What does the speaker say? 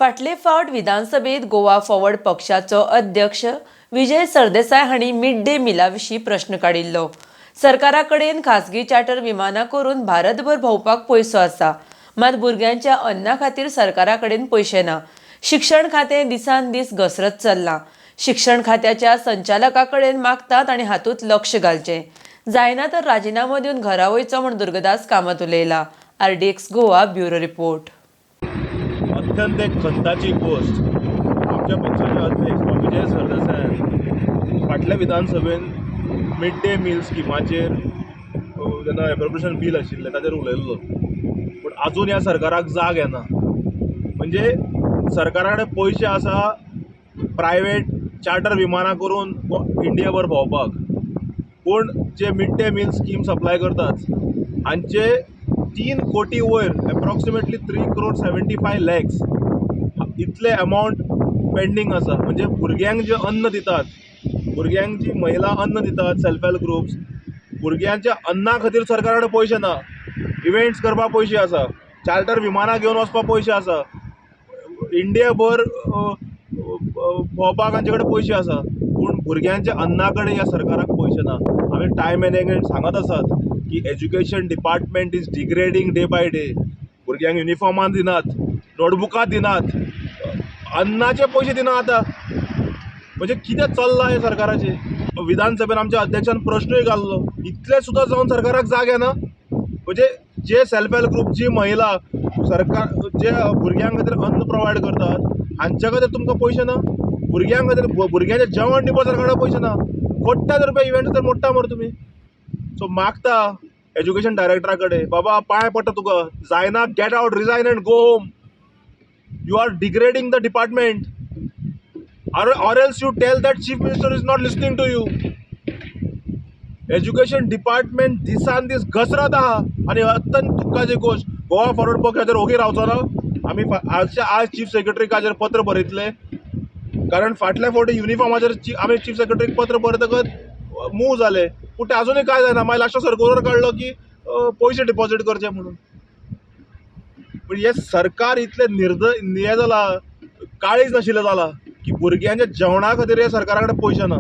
फाटले फावट विधानसभेत गोवा फॉरवर्ड पक्षाचो अध्यक्ष विजय सरदेसाय हांणी मिड डे मिला विशीं प्रश्न काडिल्लो. सरकारा कडेन खासगी चार्टर विमानां करून भारतभर भोंवपाक पयसो आसा, मात भुरग्यांच्या अन्ना खातीर सरकारा कडेन पयशे ना. शिक्षण खातें दिसान दीस घसरत चल्लां. शिक्षण खात्याच्या संचालका कडेन मागतात आनी हातूंत लक्ष घालचें, जायना तर राजिनामो दिवन घरा वयचो म्हूण दुर्गदास कामत उलयला. RDX Goa, bureau report. अत्यंत एक खंताची गोश्ट, आमच्या पक्षाचे अध्यक्ष विजय सरदेसायान फाटल्या विधानसभेन मिड डे मील स्किमाचेर जेन्ना एप्रोप्रिएशन बील आशिल्लें ताचेर उलयल्लो, पूण आजून ह्या सरकाराक जाग येना. म्हणजे सरकारा कडेन पयशे आसा प्रायवेट चार्टर विमानां करून इंडियाभर भोंवपाक, पूण जे mid day meal scheme supply करतात हांचे 3 कोटी वयर, एप्रॉक्सिमेटली 3 crore 75 lakhs इतले अमावंट पेंडींग आसा. म्हणजे भुरग्यांक जें अन्न दितात, भुरग्यांक जी महिला अन्न दितात, सेल्फ हेल्प ग्रुप्स, भुरग्यांच्या अन्ना खातीर सरकारा कडेन पयशे ना. इव्हेंट्स करपाक पयशे आसा, चार्टर विमानां घेवन वचपाक पयशे आसा, इंडियाभर भोंवपाक हांचे कडेन पयशे आसा, पूण भुरग्यांच्या अन्ना कडेन ह्या सरकाराक पयशे ना. आमी टायम एन्ड अगेन सांगत आसात की education department is degrading day by day. भुरग्यांक युनिफॉर्मां दिनात, नोटबुकां दिनात, अन्नाचे पयशे दिना आतां. म्हणजे कितें चल्लां हें सरकाराचें? विधानसभेन आमच्या अध्यक्षान प्रश्नूय घाल्लो. इतलें सुद्दां जावन सरकाराक जाग येना? म्हणजे जे सेल्फ हेल्प ग्रुप, जी महिला सरकार जे भुरग्यां खातीर अन्न प्रोवायड करतात, हांच्या खातीर तुमकां पयशे ना? भुरग्यां खातीर, भुरग्यांचें जेवण दिवपाक सरकारा कडेन पयशे ना? कोट्यान रुपया इव्हेंट तर मोडटा मरे तुमी. सो मागता एज्युकेशन डायरेक्टरा कडेन, बाबा पांय पडटा तुका, जायना, get out, resign and go home. You are degrading the department, or else you tell that chief minister is not listening to you. Education department दिसान दीस घसरत आहा आनी अत्यंत दुख्खाची गोश्ट, गोवा फॉरवर्ड पक्ष हाचेर ओगी रावचो ना. आमी आजच्या आज चीफ सेक्रेटरीक हाचेर पत्र बरयतले, कारण फाटल्या फावटी युनिफॉर्माचेर आमी चीफ सेक्रेटरीक पत्र बरयतकच मूव जाले, पूण ते आजुनूय कांय जायना. मागीर लास्टाक सर्कुलर काडलो की पयशे डिपॉजीट करचे म्हणून. पूण हें सरकार इतलें निर्दय हें जालां, काळीज नाशिल्लें जालां की भुरग्यांच्या जेवणा खातीर ह्या सरकारा कडेन पयशे ना.